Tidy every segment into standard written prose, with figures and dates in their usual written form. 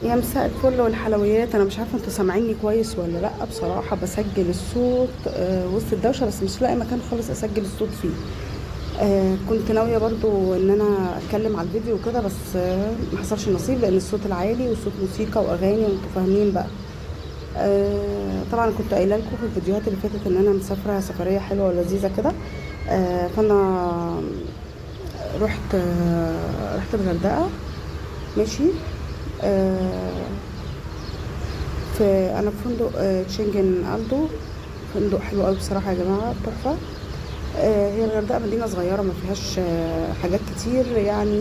يا مساء الفل والحلويات. انا مش عارفه انتوا سامعيني كويس ولا لا، بصراحة بسجل الصوت وسط الدوشة، بس مش لاقي مكان خالص اسجل الصوت فيه. كنت ناوية برضو ان انا اتكلم على الفيديو وكده، بس ما حصلش نصيب لان الصوت العالي وصوت موسيقى واغاني وانتوا فاهمين بقى. طبعا كنت قايله لكم في الفيديوهات اللي فاتت ان انا مسافرة سفرية حلوة ولذيذه كده. فانا رحت الغردقه، ماشي. انا في فندق تشنجن الدو، فندق حلو قوي بصراحة يا جماعة، تحفة. هي الغردقه مدينة صغيرة ما فيهاش حاجات كتير يعني.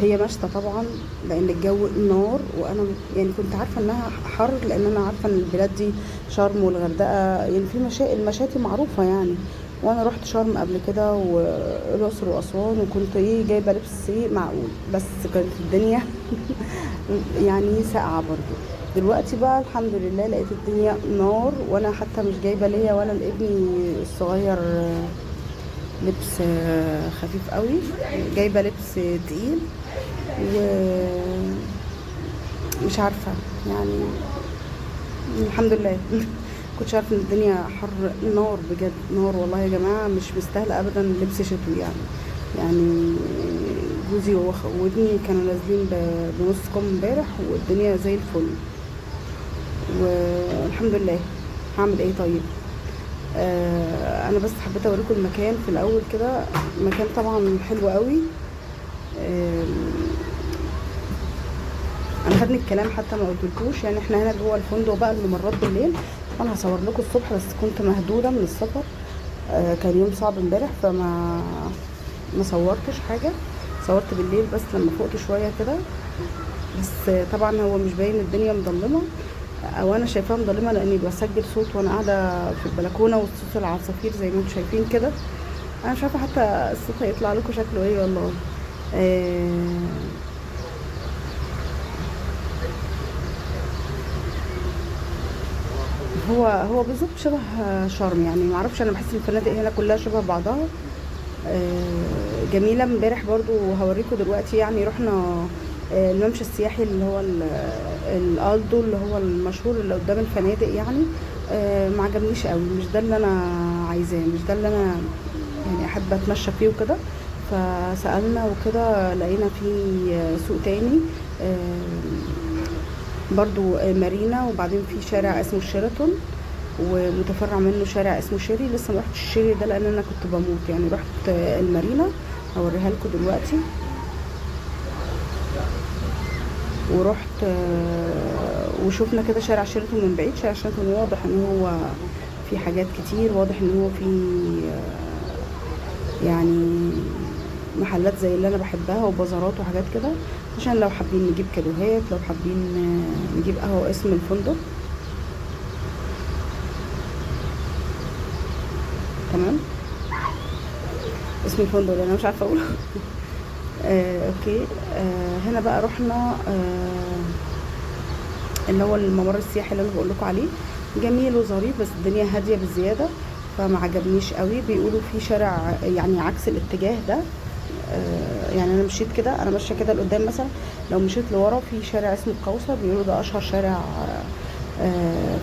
هي مشتى طبعا لان الجو نار، وانا يعني كنت عارفه انها حر لان انا عارفه ان البلاد دي شرم والغردقه يعني في المشاتي معروفة يعني. وانا رحت شرم قبل كده والاقصر واسوان، وكنت جايبه لبس معقول، بس كانت الدنيا يعني ساقعه برضو. دلوقتي بقى الحمد لله لقيت الدنيا نار، وانا حتى مش جايبه ليا ولا لابني الصغير لبس خفيف قوي، جايبه لبس تقيل ومش عارفه يعني. الحمد لله كنتش عارفه ان الدنيا حر نار، بجد نار والله يا جماعة، مش مستاهلة ابدا لبس شتوي يعني. جوزي وابني كانوا نازلين بنص كم امبارح والدنيا زي الفل والحمد لله. هعمل ايه طيب؟ انا بس حبيت اوريكم المكان في الاول كده. مكان طبعا حلو قوي. انا خدني الكلام حتى ما قلتلكوش يعني. احنا هنا جوه الفندق بقى الممرات بالليل، انا هصور لكم الصبح بس كنت مهدوده من السفر. كان يوم صعب امبارح فما ما صورتش حاجة، صورت بالليل بس لما فقت شوية كده. بس طبعا هو مش باين، الدنيا مظلمة او انا شايفاها مظلمة لاني بسجل صوت وانا قاعدة في البلكونه وصوت العصافير زي ما انتم شايفين كده. انا مش عارفه حتى الصوت هيطلع لكم شكله ايه والله. هو بالظبط شبه شرم يعني، ما اعرفش، انا بحس ان الفنادق هنا كلها شبه بعضها. جميلة. امبارح برضو هوريكم دلوقتي يعني، رحنا الممشى السياحي اللي هو الالدو اللي هو المشهور اللي قدام الفنادق يعني. ما عجبنيش قوي، مش ده اللي انا عايزاه، مش ده اللي انا يعني احب اتمشى فيه وكده. فسالنا وكده لقينا في سوق تاني، برضو مارينا، وبعدين في شارع اسمه الشيراتون ومتفرع منه شارع اسمه شيري. لسه ما رحتش الشيري ده لان انا كنت بموت يعني. رحت المارينا هوريها لكم دلوقتي، ورحت وشفنا كده شارع شيراتون من بعيد. شارع شيراتون واضح ان هو في حاجات كتير، واضح ان هو في يعني محلات زي اللي انا بحبها وبازارات وحاجات كده، عشان لو حابين نجيب كادوهات، لو حابين نجيب قهوة. اسم الفندق تمام، اسم الفندق اللي انا مش عارفه اقوله. اوكي. هنا بقى رحنا اللي هو الممر السياحي اللي انا بقول لكم عليه، جميل وظريف بس الدنيا هادية بالزيادة فما عجبنيش قوي. بيقولوا في شارع يعني عكس الاتجاه ده، يعني انا مشيت كده، انا ماشية كده لقدام مثلا، لو مشيت لورا في شارع اسمه القوصر، بيقولوا ده اشهر شارع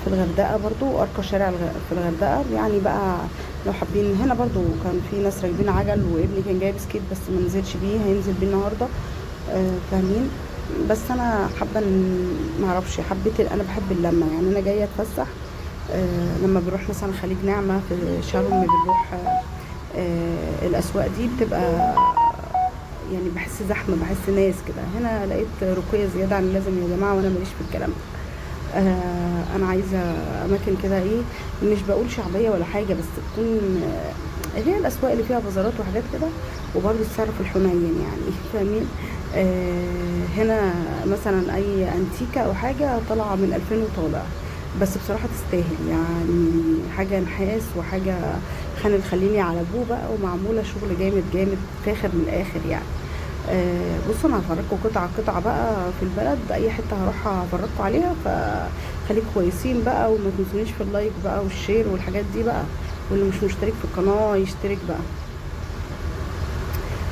في الغردقه برضو، وارقى شارع في الغردقه يعني. بقى لو حابين هنا برضو كان في ناس راكبين عجل، وابني كان جايب سكيت بس ما نزلش بيه، هينزل بيه النهارده. فاهمين. بس انا حابة ما اعرفش، حبيت انا بحب اللمة يعني. انا جاية اتفسح. لما بنروح مثلا خليج نعمه في شرم، بنروح الاسواق دي بتبقى يعني بحس زحمة، بحس ناس كده. هنا لقيت رقيه زيادة عن اللازم يا جماعة، وانا ماليش في الكلام ده. انا عايزه اماكن كده ايه، مش بقول شعبية ولا حاجة، بس تكون اللي هي الاسواق اللي فيها بازارات وحاجات كده، وبرده السعر في الحنين يعني، فاهمين. هنا مثلا اي انتيكه او حاجة طالعه من 2000 وطالع، بس بصراحة تستاهل يعني. حاجة نحاس وحاجه خان الخليلي على ابوه بقى، ومعموله شغل جامد جامد فاخر من الاخر يعني. بصوا انا هفرجكم قطعه قطعه بقى في البلد، اي حتة هروحها هفرجكم عليها، فخليكم كويسين بقى، وما تنسونيش في اللايك بقى والشير والحاجات دي بقى، واللي مش مشترك في القناة يشترك بقى.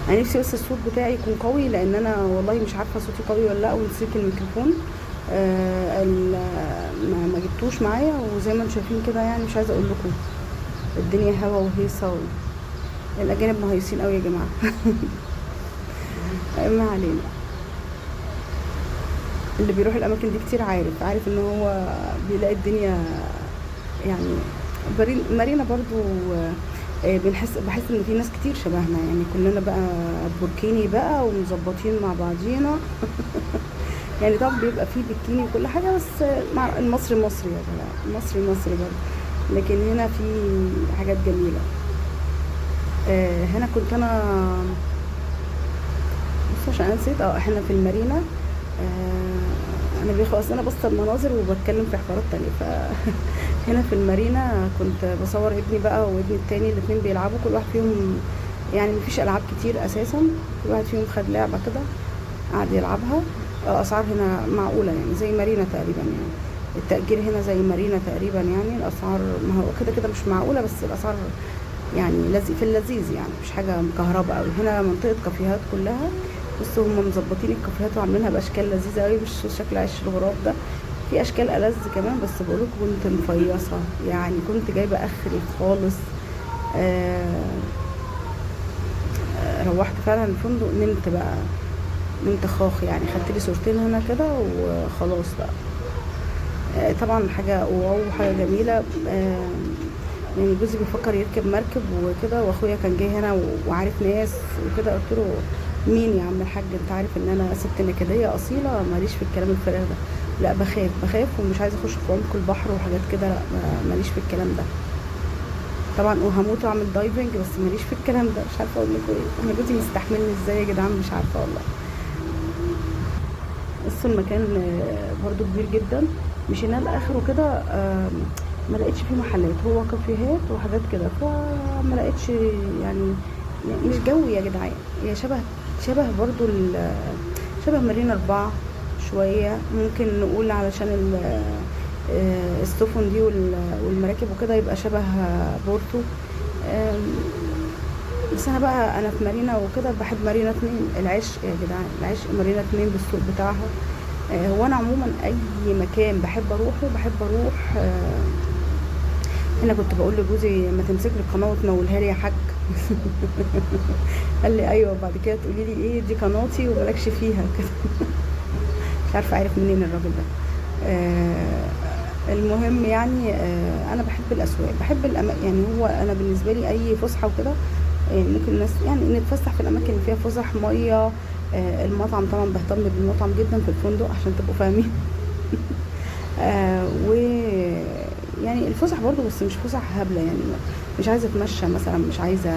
انا نفسي بس الصوت بتاعي يكون قوي، لان انا والله مش عارفه صوتي قوي ولا لا، ونسيت الميكروفون. ما جبتوش معايا. وزي ما انتم شايفين كده يعني مش عايزه اقول لكم الدنيا هوا وهيصه الاجانب مهيصين قوي يا جماعة. ما علينا، اللي بيروح الاماكن دي كتير عارف ان هو بيلاقي الدنيا يعني. مارينا برضو، بحس ان في ناس كتير شبهنا يعني، كلنا بقى بوركيني بقى ومظبطين مع بعضينا. يعني طبعا بيبقى فيه بكيني وكل حاجة، بس مع المصري مصري يا جماعة، المصري مصري برضو. لكن هنا في حاجات جميلة. هنا كنت انا بص عشان انا نسيت، احنا في المارينا. انا بيخلص انا بص المناظر وبتكلم في حوارات تانية. هنا في المارينا كنت بصور ابني بقى وابني التاني، الاتنين بيلعبوا، كل واحد فيهم يعني مفيش العاب كتير اساسا، كل واحد فيهم خد لعبه كده قعد يلعبها. اسعار هنا معقولة يعني، زي مارينا تقريبا يعني، التأجير هنا زي مارينا تقريبا يعني. الاسعار ما هو كده كده مش معقولة، بس الاسعار يعني في اللذيذ يعني، مش حاجة مكهربه قوي. هنا منطقة كافيهات كلها، بصوا هم مظبطين الكافيهات وعاملينها باشكال لذيذة قوي، مش شكل عش الغراب ده، في اشكال ألذ كمان. بس بقولكم كنت مفيصه يعني، كنت جايبه اخري خالص. روحت فعلا الفندق نمت بقى، نمت خاخ يعني، خدت لي صورتين هنا كده وخلاص بقى. طبعا حاجة واو، حاجة جميلة. يعني جوزي بيفكر يركب مركب وكده، واخويا كان جاي هنا وعارف ناس وكده، قلت له مين يا عم الحاج، انت عارف ان انا ست نكديه اصيلة، ماليش في الكلام الفارغ ده، لا بخاف ومش عايزه اخش في عمق البحر وحاجات كده، لا ماليش في الكلام ده طبعا. وهموت واعمل diving بس ماليش في الكلام ده، مش عارفه اقول لكم ايه، انا جوزي مستحملني ازاي يا جدعان، مش عارفه والله. بصوا المكان، برضو كبير جدا، مشينا لاخره كده، ما لقيتش فيه محلات، هو كافيهات وحاجات كده، فما لقيتش يعني مش جوي يا جدعان. هي شبه برضو شبه مارينا 4 شوية ممكن نقول، علشان السفن دي والمراكب وكده، يبقى شبه بورتو. بس انا بقى في مارينا وكده بحب مارينا 2، العشق يا جدعان، العشق مارينا 2 بالسوق بتاعها. هو انا عموما اي مكان بحب اروحه بحب اروح. هنا كنت بقول لجوزي ما تمسك لي القناة وتمولها لي يا حاج. قال لي ايوه، وبعد كده تقولي لي ايه دي قناتي ومالكش فيها كده. مش عارفه عارف منين الراجل ده. المهم انا بحب الاسواق، بحب يعني هو انا بالنسبة لي اي فسحة وكده، ممكن الناس نتفسح في الاماكن اللي فيها فسح، مية، المطعم طبعا بهتم بالمطعم جدا في الفندق عشان تبقوا فاهمين. و الفسح برضو، بس مش فسح هبلة يعني، مش عايزه اتمشى مثلا، مش عايزه